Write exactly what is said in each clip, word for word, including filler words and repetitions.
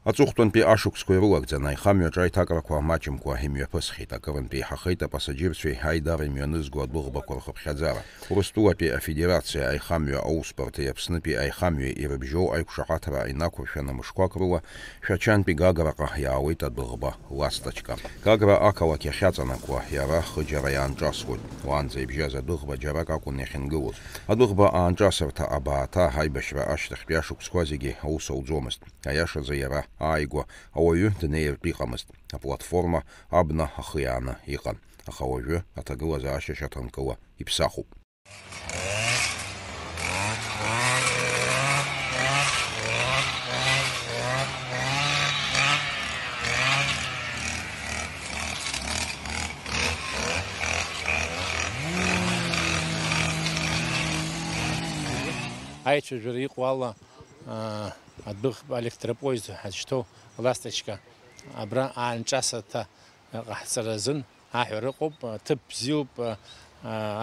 Аҵыхәтәантәи ашықәсқәа ирылагӡаны аихамҩаҿы аиҭакрақәа маҷымкәа имҩаԥысхьеит. Акырынтә еиҳахеит апассаџьырцәеи аидара имҩанызго адәыӷбақәа рхыԥхьаӡара. Урыстәылатәи Афедерациа аихамҩа аусбарҭеи Аԥснытәи аихамҩеи ирыбжьоу аиқәшаҳаҭра инақәыршәаны мышқәак рыла Шәачантәи Гаграҟа иаауеит адәыӷба Ласточка. Гагра ақалақь ахьаҵанакуа, иара хыџьара иаанҿасуеит. Уаанӡа ибжьаз адәыӷба џьарак акәын иахьынгылоз. Адәыӷба аанҿасырҭа абааҭа аибашьра ашьҭахьтәи ашықәсқәа зегьы аус ауӡомызт. Аиашазы иара ааигәа ауаҩы днеиртә иҟамызт. Аплатформа абна ахы иааны иҟан. Аха уажәы аҭагылазаашьа шьаҭанкыла иԥсахуп. Аицәажәара иҟоу ала, аа, адәыӷба электропоезд ҳазшьҭоу Ласточка абра аанҿасырҭа ҟаҳҵара азын аҳәара ыҟоуп, ҭыԥ бзиоуп,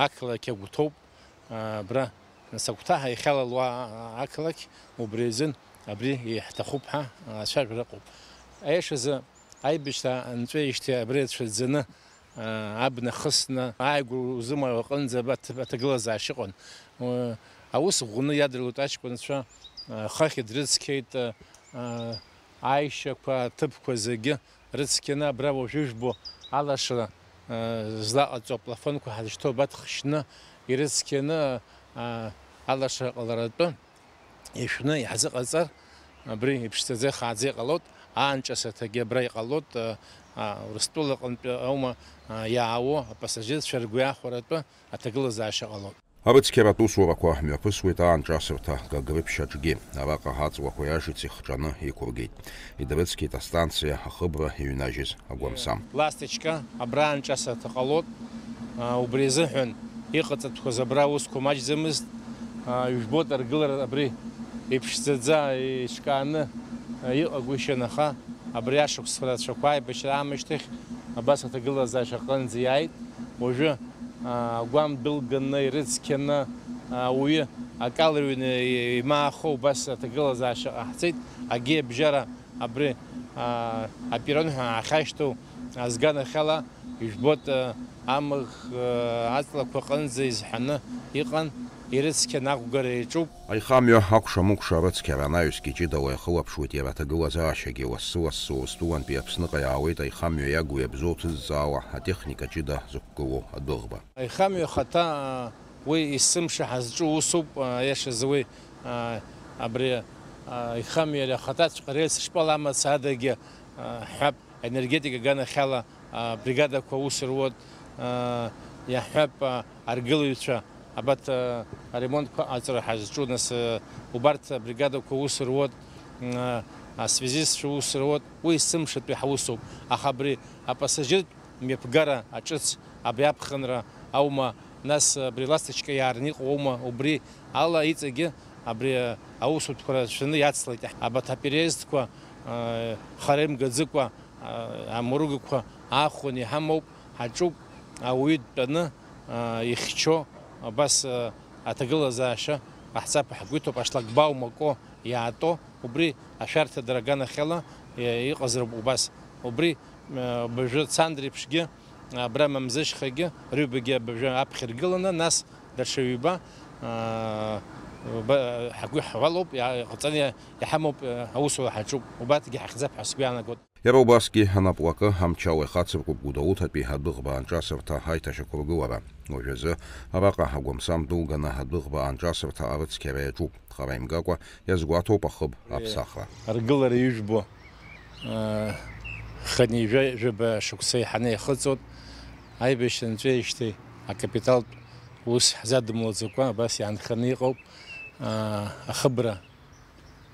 ақалақь агәҭоуп, абра сакәҭаҳа иахьалалуа ақалақь, убри азын абри иаҳҭахуп ҳәа ацәажәара ыҟоуп. Аиашазы, аибашьра анҵәеижьҭеи абри ацәырӡаны, абна хысны, ааигәа узымаҩ аҟынӡа аҭ-, аҭагылазаашьа ыҟан. Аус ӷәӷәаны иадыргылт аҷкәынцәа, хыхь дрыцқьеит, аишьақәа, аҭыԥқәа зегьы рыцқьаны, абра уажәы ижәбо алашара, э, злаҟаҵо аплафонқәа ҳазышьҭоу абарҭ хшьны, ирыцқьаны, э, алашара ҟаларатәы ишәны иаҳзыҟаҵар, абри иԥшӡаӡа ихааӡа иҟалоит, аанҿасырҭагьы абра иҟалоит, э, а, Урыстәыла аҟынтәи аума, э, иаауо апассажирцәа ргәы иахәаратәы аҭагылазаашьа ҟалоит. Арыцқьаратә усурақәа мҩаԥысуеит аанҿасырҭа Гагрыԥшь аҿгьы. Араҟа аҵлақәеи ажици хҿаны иқәыргеит. Идырыцқьеит астанциа ахыбра иҩнажьыз агәамсам. Ласточка абра аанҿасырҭа ҟалоит. А, убри азыҳәан иҟаҵатәқәаз абра аусқәа маҷӡамызт. А, ижәбоит, аргылара абри иԥшӡаӡа, иҿкааны, а, иҟагәышьан, аха абри ашықәсқәа рацәақәа аибашьра аамышьҭахь абас аҭагылазаашьа аҟынӡа иааит. Уажәы, аа, агәам дәылганы, ирыцқьаны, аа, ауаҩы акалҩны имаахо убас аҭагылазаашьа ҟаҳҵеит. Агьи абжьара абри, аа, аперрон ҳәа аахьашьҭоу азганахьала, ижәбоит, аа, амыӷ, аа, аҵлақәа аҟынӡа изҳаны иҟан, ирыцқьаны ақәгара иаҿуп. Аихамҩа акәша-мыкәша арыцқьара анаҩсгьы ҷыдала иахылаԥшуеит иара аҭагылазаашьагьы. Лассы-лассы Урыстәылантәи Аԥсныҟа иаауеит аихамҩа иагу-иабзоу ҭызҵаауа атехника ҷыда зықәгылоу адәыӷба. Аихамҩа ахаҭа, уи есымша ҳазҿу усуп, аиашазы уи, абри, аихамҩа ари ахаҭаҵәҟьа рельс шпал амаца адагьы, ҳҳәап, аенергетика аганахьала, а, бригадақәа аус руеит, а, иаҳҳәап, а, аргылаҩцәа абарҭ, а, аремонтқәа аҟаҵара ҳазҿу, нас, а, убарҭ абригадақәа аус руеит, м, а, асвязистцәа аус руеит, уи есымшатәи ҳаусуп, аха абри апассажиртә мҩаԥгара аҿыц абри аԥхынра аума, нас абри Ласточка иаарны иҟоу аума, убри ала иҵегьы абри аусутәқәа рацәаны иацлеит. Абарҭ апереездқәа, а, хара имгаӡыкәа, амругқәа аахәаны иҳамоуп, ҳаҿуп, ауаҩы дтәаны, ихьчо, абас, аҭагылазаашьа ҟаҳҵап ҳәа ҳгәы иҭоуп, ашлагбаум акы иаатәо, убри ашәарҭадара аганахьала иҟазароуп убас. Убри, абыржәы Цандрыԥшгьы абра Мамзышьхагьы, рыҩбагьы абыржәы аԥхьа иргыланы, нас даҽа ҩба, аа, ба-, ҳгәы иҳуалуп, иа-, иҟаҵаны иа-, иҳамоуп, э, аусура ҳаҿуп, убарҭгьы ҳахьӡап ҳәа сгәы иаанагоит. Иара убасгьы анаплакы амчала ихацыркуп Гәдоуҭатәи адәыӷба аанҿасырҭа аиҭашьақәыргылара. Уажәазы араҟа агәамсам дәылганы адәыӷба аанҿасырҭа арыцқьара иаҿуп. Хара имгакәа иазгәаҭоуп ахыб аԥсахра. Аргылара ижәбо, аа, хынҩажәа-, жәаба шықәса еиҳаны иахыҵуеит. Аибашьра нҵәеижьҭеи акапиталтә ус ҳзадымлаӡакәа абас иаанханы иҟоуп. Аа, ахыбра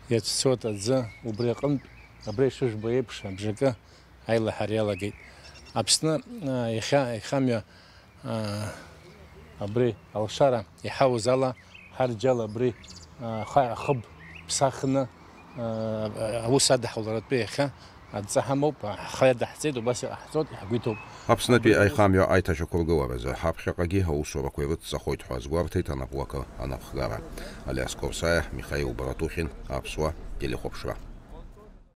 иацәцоит аӡы, убри аҟынтә, абра ишыжәбо еиԥш, абжакы аилаҳара иалагеит. Аԥсны, аа, иахьа, иахьамҩа, аа, абри алшара иҳауз ала, ҳарџьал абри, аа, ха-, ахыб ԥсахны, аа, аус адаҳауларатәы иахьа адҵа ҳамоуп, ҳхы иадаҳҵеит, убас иҟаҳҵоит, иаҳгәы иҭоуп. Аԥснытәи аихамҩа аиҭашьақәыргыларазы ҳаԥхьаҟагьы аусурақәа ирыцҵахоит ҳәа азгәарҭеит анаплакы анапхгара. Алиас Корсаиа, Михаил Братухин, Аԥсуа телехәаԥшра.